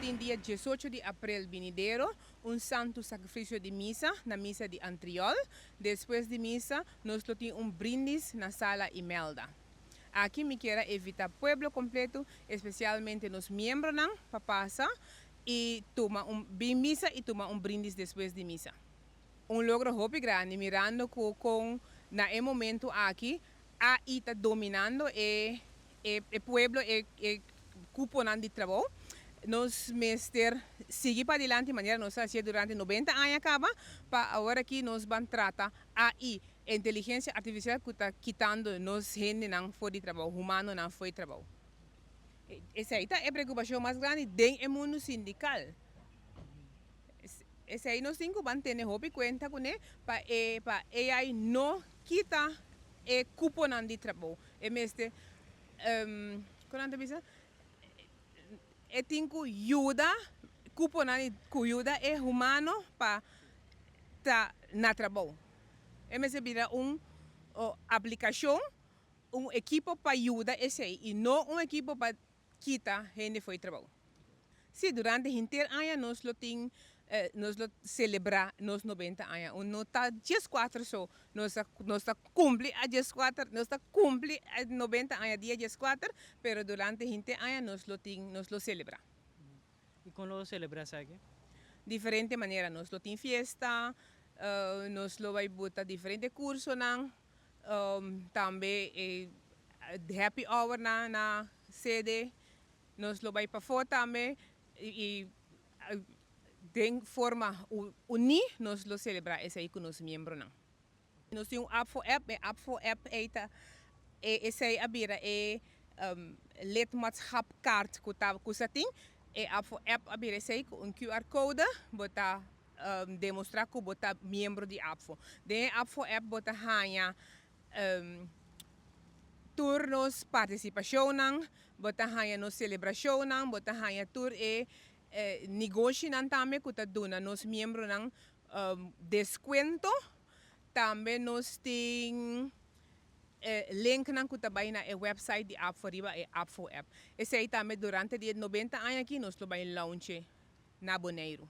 Lo tin dia 18 di april binidero un Santo Sacrificio di Misa na Misa di Antriol. Despues di misa nos lo tin un brindis na Sala Imelda. Aki mi kier invita pueblo completo, especialmente nos miembronan, pa pasa y tuma un bin misa y tuma un brindis despues di misa. Un logro hopi grandi, mirando cu na e momento aki AI ta dominando e pueblo e cuponan di trabou. Nos mester sigui padilanti manera nos a haci durante 90 aña caba, pa awor aki nos ban trata AI, inteligencia artificial, cu ta kitando nos hendenan for di trabou, humanonan for di trabou. Esey ta e preocupacion mas grandi den mundo sindical. Esey nos tin cu tene hopi cuenta cune pa AI no kita e cuponan di trabou. E mester con ta bisa? E tin cu yuda cuponan cu yuda e humano pa ta na trabou. E mester bira un aplicacion, un ekipo pa yuda esey y no un ekipo pa kita hende for di trabou. Si, durante henter aña nos lo tin nos lo celebra nos 90 aña. No ta 14 so, nos ta cumpli a 14, nos ta cumpli 90 aña dia 14, pero durante henter aña nos lo celebra. Y con lo celebra aki? Diferente manera, nos lo tin fiesta, nos lo bay bota diferente cursonan, tambe happy hour na sede, nos lo bay pafo tambe y den forma uni nos lo celebra esey cu nos miembronan. Nos tin un ABVO app, e ABVO app ta esey a bira e lidmaatschapkaart cu ta cu tin, e ABVO app a bira esey cu un QR code, bo ta demostra cu bo ta miembro di ABVO. Den ABVO app bo ta haya tur nos participacionnan, bo ta haya nos celebracionnan, bo ta haya tur e negoshinan tambe cu ta duna nos miembronan descuento. Tambe nos tin linknan cu ta bay na e website di ABVO riba e ABVO app. Esey tambe durante di 90 aña aki nos lo bay launch na Boneiro.